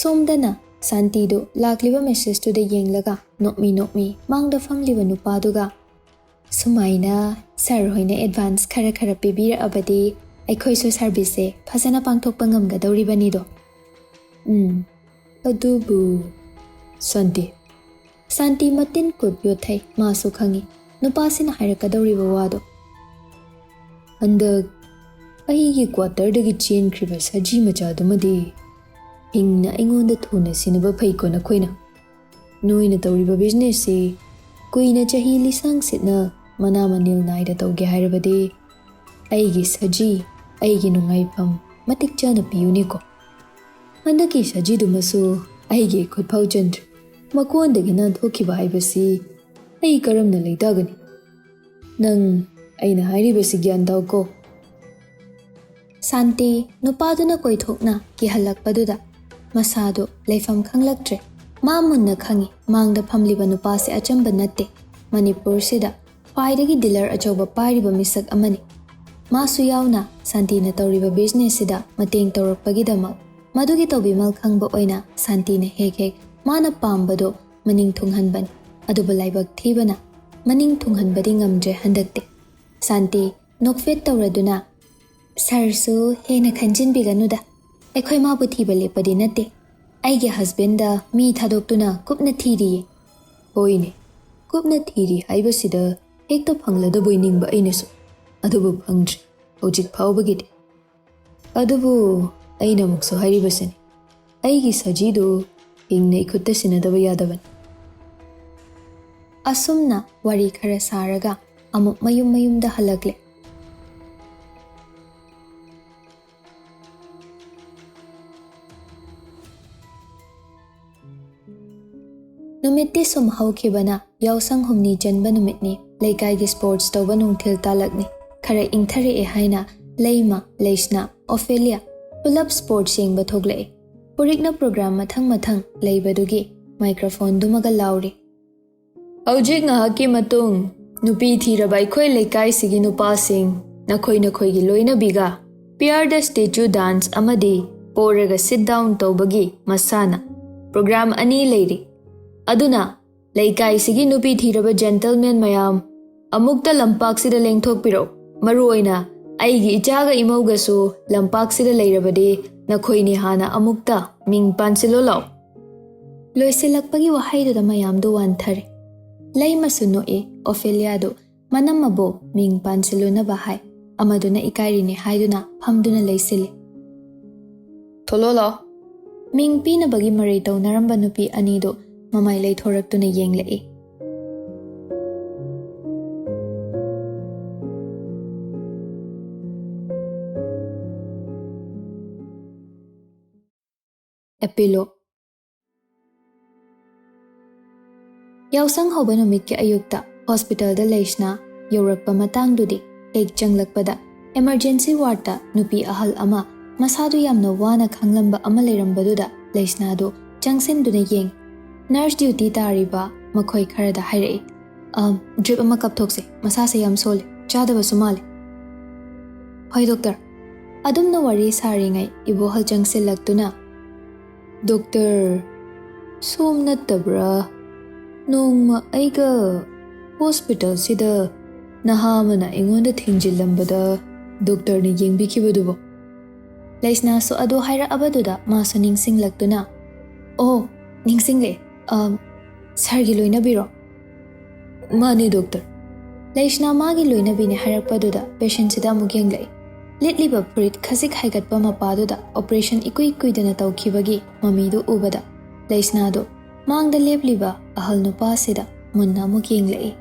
ꯁꯣꯝꯗꯅ ꯁꯥꯟꯇꯤꯗꯨ ꯂꯥꯛꯂꯤꯕ ꯃꯦꯁꯦꯖꯇꯨꯗ ꯌꯦꯡꯂꯒ ꯅꯣꯛꯃꯤ ꯅꯣꯛꯃꯤ ꯃꯥꯡꯗ ꯐꯝꯂꯤꯕ ꯅꯨꯄꯥꯗꯨꯒ, "ꯁꯨꯃꯥꯏꯅ ꯁꯥꯔ ꯍꯣꯏꯅ ꯑꯦꯗꯚꯥꯟꯁ ꯈꯔ ꯈꯔ ꯄꯤꯕꯤꯔꯛꯑꯕꯗꯤ ꯑꯩꯈꯣꯏꯁꯨ ꯁꯥꯔꯚꯤꯁꯁꯦ ꯐꯖꯅ ꯄꯥꯡꯊꯣꯛꯄ ꯉꯝꯒꯗꯧꯔꯤꯕꯅꯤꯗꯣ꯫ ꯎꯝ, ꯑꯗꯨꯕꯨ ꯁꯥꯟꯇꯤ꯫ ꯁꯥꯟꯇꯤ ꯃꯇꯤꯟ ꯀꯨꯠ ꯌꯣꯠꯊꯩ, ꯃꯥꯁꯨ ꯈꯪꯏ ꯅꯨꯄꯥꯁꯤꯅ ꯍꯥꯏꯔꯛꯀꯗꯧꯔꯤꯕ ꯋꯥꯗꯣ꯫ ꯍꯟꯗꯛ ꯑꯩꯒꯤ ꯀ꯭ꯋꯥꯇꯔꯗꯒꯤ ꯆꯦꯟꯈ꯭ꯔꯤꯕ ꯁꯖꯤ ꯃꯆꯥꯗꯨꯃꯗꯤ ꯍꯤꯡꯅ ꯑꯩꯉꯣꯟꯗ ꯊꯨꯅ ꯁꯤꯟꯅꯕ ꯐꯩꯀꯣ ꯅꯈꯣꯏꯅ꯫ ꯅꯣꯏꯅ ꯇꯧꯔꯤꯕ ꯕꯤꯖꯤꯅꯦꯁꯁꯤ ꯀꯨꯏꯅ ꯆꯍꯤ ꯂꯤꯁꯥꯡ ꯁꯤꯠꯅ ꯃꯅꯥ ꯃꯅꯤꯜ ꯅꯥꯏꯗ ꯇꯧꯒꯦ ꯍꯥꯏꯔꯕꯗꯤ ꯑꯩꯒꯤ ꯁꯖꯤ, ꯑꯩꯒꯤ ꯅꯨꯡꯉꯥꯏꯐꯝ ꯃꯇꯤꯛ ꯆꯥꯅ ꯄꯤꯌꯨꯅꯦꯀꯣ꯫ ꯍꯟꯗꯛꯀꯤ ꯁꯖꯤꯗꯨꯃꯁꯨ ꯑꯩꯒꯤ ꯈꯨꯠꯐꯥꯎ ꯆꯟꯗ꯭ꯔꯤ꯫ ꯃꯀꯣꯟꯗꯒꯤ ꯅꯥꯟꯊꯣꯛꯈꯤꯕ ꯍꯥꯏꯕꯁꯤ ꯑꯩ ꯀꯔꯝꯅ ꯂꯩꯇꯥꯒꯅꯤ? ꯅꯪ ꯑꯩꯅ ꯍꯥꯏꯔꯤꯕꯁꯤ ꯒ꯭ꯌꯥꯟ ꯇꯥꯎꯀꯣ꯫ ꯁꯥꯟꯇꯤ ꯅꯨꯄꯥꯗꯨꯅ ꯀꯣꯏꯊꯣꯛꯅ ꯀꯤꯍꯜꯂꯛꯄꯗꯨꯗ ꯃꯁꯥꯗꯨ ꯂꯩꯐꯝ ꯈꯪꯂꯛꯇ꯭ꯔꯦ꯫ ꯃꯥ ꯃꯨꯟꯅ ꯈꯪꯏ, ꯃꯥꯡꯗ ꯐꯝꯂꯤꯕ ꯅꯨꯄꯥꯁꯦ ꯑꯆꯝꯕ ꯅꯠꯇꯦ꯫ ꯃꯅꯤꯄꯨꯔꯁꯤꯗ ꯈ꯭ꯋꯥꯏꯗꯒꯤ ꯗꯤꯂꯔ ꯑꯆꯧꯕ ꯄꯥꯏꯔꯤꯕ ꯃꯤꯁꯛ ꯑꯃꯅꯤ꯫ ꯃꯥꯁꯨ ꯌꯥꯎꯅ ꯁꯥꯟꯇꯤꯅ ꯇꯧꯔꯤꯕ ꯕꯤꯖꯤꯅꯦꯁꯁꯤꯗ ꯃꯇꯦꯡ ꯇꯧꯔꯛꯄꯒꯤꯗꯃꯛ ꯃꯗꯨꯒꯤ ꯇꯧꯕꯤꯃꯜ ꯈꯪꯕ ꯑꯣꯏꯅ ꯁꯥꯟꯇꯤꯅ ꯍꯦꯛ ꯍꯦꯛ ꯃꯥꯅ ꯄꯥꯝꯕꯗꯣ ꯃꯅꯤꯡ ꯊꯨꯡꯍꯟꯕꯅꯤ꯫ ꯑꯗꯨꯕꯨ ꯂꯥꯏꯕꯛ ꯊꯤꯕꯅ ꯃꯅꯤꯡ ꯊꯨꯡꯍꯟꯕꯗꯤ ꯉꯝꯗ꯭ꯔꯦ ꯍꯟꯗꯛꯇꯤ꯫ ꯁꯥꯟꯇꯤ ꯅꯣꯛꯐꯦꯠ ꯇꯧꯔꯗꯨꯅ, "ꯁꯥꯔꯁꯨ ꯍꯦꯟꯅ ꯈꯟꯖꯤꯟꯕꯤꯒꯅꯨꯗ, ꯑꯩꯈꯣꯏ ꯃꯥꯕꯨ ꯊꯤꯕ ꯂꯦꯞꯄꯗꯤ ꯅꯠꯇꯦ꯫ ꯑꯩꯒꯤ ꯍꯁꯕꯦꯟꯗ ꯃꯤ ꯊꯥꯗꯣꯛꯇꯨꯅ ꯀꯨꯞꯅ ꯊꯤꯔꯤꯌꯦ꯫" ꯍꯣꯏꯅꯦ, ꯀꯨꯞꯅ ꯊꯤꯔꯤ ꯍꯥꯏꯕꯁꯤꯗ ꯍꯦꯛꯇ ꯐꯪꯂꯗꯕꯣꯏ ꯅꯤꯡꯕ ꯑꯩꯅꯁꯨ, ꯑꯗꯨꯕꯨ ꯐꯪꯗ꯭ꯔꯤ ꯍꯧꯖꯤꯛ ꯐꯥꯎꯕꯒꯤꯗꯤ꯫ ꯑꯗꯨꯕꯨ ꯑꯩꯅ ꯑꯃꯨꯛꯁꯨ ꯍꯥꯏꯔꯤꯕꯁꯤꯅꯤ, ꯑꯩꯒꯤ ꯁꯖꯤꯗꯨ ꯍꯤꯡꯅ ꯏꯈꯨꯠꯇ ꯁꯤꯟꯅꯗꯕ ꯌꯥꯗꯕꯅꯤ꯫ ꯑꯁꯨꯝꯅ ꯋꯥꯔꯤ ꯈꯔ ꯁꯥꯔꯒ ꯑꯃꯨꯛ ꯃꯌꯨꯝ ꯃꯌꯨꯝꯗ ꯍꯜꯂꯛꯂꯦ꯫ ꯅꯨꯃꯤꯠꯇꯤ ꯁꯨꯝ ꯍꯧꯈꯤꯕꯅ ꯌꯥꯎꯁꯪ ꯍꯨꯝꯅꯤ ꯆꯟꯕ ꯅꯨꯃꯤꯠꯅꯤ꯫ ꯂꯩꯀꯥꯏꯒꯤ ꯁ꯭ꯄꯣꯔꯠꯁ ꯇꯧꯕ ꯅꯨꯡꯊꯤꯜ ꯇꯥꯂꯛꯅꯤ꯫ ꯈꯔ ꯏꯪꯊꯔꯛꯑꯦ ꯍꯥꯏꯅ ꯂꯩꯃ, ꯂꯩꯁꯅꯥ, ꯑꯣꯐꯦꯂꯤꯌꯥ ꯄꯨꯂꯞ ꯁ꯭ꯄꯣꯔꯠꯁ ꯌꯦꯡꯕ ꯊꯣꯛꯂꯛꯑꯦ꯫ ꯄꯨꯔꯤꯛꯅ ꯄ꯭ꯔꯣꯒ꯭ꯔꯥꯝ ꯃꯊꯪ ꯃꯊꯪ ꯂꯩꯕꯗꯨꯒꯤ ꯃꯥꯏꯀ꯭ꯔꯣꯐꯣꯟꯗꯨꯃꯒ ꯂꯥꯎꯔꯤ꯫ ꯍꯧꯖꯤꯛ ꯉꯥꯏꯍꯥꯛꯀꯤ ꯃꯇꯨꯡ ꯅꯨꯄꯤ ꯊꯤꯔꯕ ꯑꯩꯈꯣꯏ ꯂꯩꯀꯥꯏꯁꯤꯒꯤ ꯅꯨꯄꯥꯁꯤꯡ ꯅꯈꯣꯏ ꯅꯈꯣꯏꯒꯤ ꯂꯣꯏꯅꯕꯤꯒ ꯄꯤꯌꯔꯗ ꯁ꯭ꯇꯦꯆꯨ ꯗꯥꯟꯁ ꯑꯃꯗꯤ ꯄꯣꯔꯒ ꯁꯤꯠ ꯗꯥꯎꯟ ꯇꯧꯕꯒꯤ ꯃꯁꯥꯟꯅ ꯄ꯭ꯔꯣꯒ꯭ꯔꯥꯝ ꯑꯅꯤ ꯂꯩꯔꯤ꯫ ꯑꯗꯨꯅ ꯂꯩꯀꯥꯏꯁꯤꯒꯤ ꯅꯨꯄꯤ ꯊꯤꯔꯕ ꯖꯦꯟꯇꯜꯃꯦꯟ ꯃꯌꯥꯝ ꯑꯃꯨꯛꯇ ꯂꯝꯄꯥꯛꯁꯤꯗ ꯂꯦꯡꯊꯣꯛꯄꯤꯔꯛꯎ꯫ ꯃꯔꯨꯑꯣꯏꯅ "ꯑꯩꯒꯤ ꯏꯆꯥꯒ ꯏꯃꯧꯒꯁꯨ ꯂꯝꯄꯥꯛꯁꯤꯗ ꯂꯩꯔꯕꯗꯤ ꯅꯈꯣꯏꯅꯤ ꯍꯥꯟꯅ ꯑꯃꯨꯛꯇ ꯃꯤꯡ ꯄꯥꯟꯁꯤꯜꯂꯣ ꯂꯥꯎ"꯫ ꯂꯣꯏꯁꯤꯜꯂꯛꯄꯒꯤ ꯋꯥꯍꯩꯗꯨꯗ ꯃꯌꯥꯝꯗꯨ ꯋꯥꯟꯊꯔꯦ꯫ ꯂꯩꯃꯁꯨ ꯅꯣꯛꯏ꯫ ꯑꯣꯐꯦꯂꯤꯌꯥꯗꯨ ꯃꯅꯝꯃꯕꯨ ꯃꯤꯡ ꯄꯥꯟꯁꯤꯜꯂꯨꯅꯕ ꯍꯥꯏ꯫ ꯑꯃꯗꯨꯅ ꯏꯀꯥꯏꯔꯤꯅꯦ ꯍꯥꯏꯗꯨꯅ ꯐꯝꯗꯨꯅ ꯂꯩꯁꯤꯜꯂꯤ꯫ "ꯊꯣꯛꯂꯛꯑꯣ ꯂꯥꯎ"꯫ ꯃꯤꯡ ꯄꯤꯅꯕꯒꯤ ꯃꯔꯩ ꯇꯧꯅꯔꯝꯕ ꯅꯨꯄꯤ ꯑꯅꯤꯗꯨ ꯃꯃꯥꯏ ꯂꯩꯊꯣꯔꯛꯇꯨꯅ ꯌꯦꯡꯂꯛꯏ꯫ ꯑꯦꯄꯤꯂꯣꯒ꯫ ꯌꯥꯎꯁꯪ ꯍꯧꯕ ꯅꯨꯃꯤꯠꯀꯤ ꯑꯌꯨꯛꯇ ꯍꯣꯁꯄꯤꯇꯥꯜꯗ ꯂꯩꯁꯅꯥ ꯌꯧꯔꯛꯄ ꯃꯇꯥꯡꯗꯨꯗꯤ ꯍꯦꯛ ꯆꯪꯂꯛꯄꯗ ꯏꯃꯔꯖꯦꯟꯁꯤ ꯋꯥꯔꯗꯇ ꯅꯨꯄꯤ ꯑꯍꯜ ꯑꯃ ꯃꯁꯥꯗꯨ ꯌꯥꯝꯅ ꯋꯥꯅ ꯈꯥꯡꯂꯝꯕ ꯑꯃ ꯂꯩꯔꯝꯕꯗꯨꯗ ꯂꯩꯁꯅꯥꯗꯨ ꯆꯪꯁꯤꯟꯗꯨꯅ ꯌꯦꯡ꯫ ꯅꯔꯁ ꯗ꯭ꯌꯨꯇꯤ ꯇꯥꯔꯤꯕ ꯃꯈꯣꯏ ꯈꯔꯗ ꯍꯥꯏꯔꯛꯏ, "ꯑꯝ, ꯗ꯭ꯔꯤꯞ ꯑꯃ ꯀꯥꯞꯊꯣꯛꯁꯦ, ꯃꯁꯥꯁꯦ ꯌꯥꯝ ꯁꯣꯜꯂꯦ, ꯆꯥꯗꯕꯁꯨ ꯃꯥꯜꯂꯦ"꯫ "ꯍꯣꯏ ꯗꯣꯛꯇꯔ"꯫ ꯑꯗꯨꯝꯅ ꯋꯥꯔꯤ ꯁꯥꯔꯤꯉꯩ ꯏꯕꯣꯍꯜ ꯆꯪꯁꯤꯜꯂꯛꯇꯨꯅ, "ꯗꯣꯛꯇꯔ, ꯁꯣꯝ ꯅꯠꯇꯕ꯭ꯔꯥ? ꯅꯣꯡꯃ ꯑꯩꯒ ꯍꯣꯁꯄꯤꯇꯥꯜꯁꯤꯗ ꯅꯍꯥ ꯑꯃꯅ ꯑꯩꯉꯣꯟꯗ ꯊꯦꯡꯖꯤꯜꯂꯝꯕꯗ ꯗꯣꯛꯇꯔꯅ ꯌꯦꯡꯕꯤꯈꯤꯕꯗꯨꯕꯣ?" ꯂꯩꯁꯅꯥꯁꯨ ꯑꯗꯨ ꯍꯥꯏꯔꯛꯑꯕꯗꯨꯗ ꯃꯥꯁꯨ ꯅꯤꯡꯁꯤꯡꯂꯛꯇꯨꯅ, "ꯑꯣ, ꯅꯤꯡꯁꯤꯡꯂꯦ꯫ ꯑꯝ, ꯁꯥꯔꯒꯤ ꯂꯣꯏꯅꯕꯤꯔꯣ?" "ꯃꯥꯅꯦ ꯗꯣꯛꯇꯔ"꯫ ꯂꯩꯁꯅꯥ ꯃꯥꯒꯤ ꯂꯣꯏꯅꯕꯤꯅꯦ ꯍꯥꯏꯔꯛꯄꯗꯨꯗ ꯄꯦꯁꯦꯟꯁꯤꯗ ꯑꯃꯨꯛ ꯌꯦꯡꯂꯛꯏ꯫ ꯂꯤꯠꯂꯤꯕ ꯐꯨꯔꯤꯠ ꯈꯖꯤꯛ ꯍꯥꯏꯒꯠꯄ ꯃꯄꯥꯗꯨꯗ ꯑꯣꯄꯔꯦꯁꯟ ꯏꯀꯨꯏ ꯀꯨꯏꯗꯅ ꯇꯧꯈꯤꯕꯒꯤ ꯃꯃꯤꯗꯨ ꯎꯕꯗ ꯂꯩꯁꯅꯥꯗꯨ ꯃꯥꯡꯗ ꯂꯦꯞꯂꯤꯕ ꯑꯍꯜ ꯅꯨꯄꯥꯁꯤꯗ ꯃꯨꯟꯅ ꯑꯃꯨꯛ ꯌꯦꯡꯂꯛꯏ꯫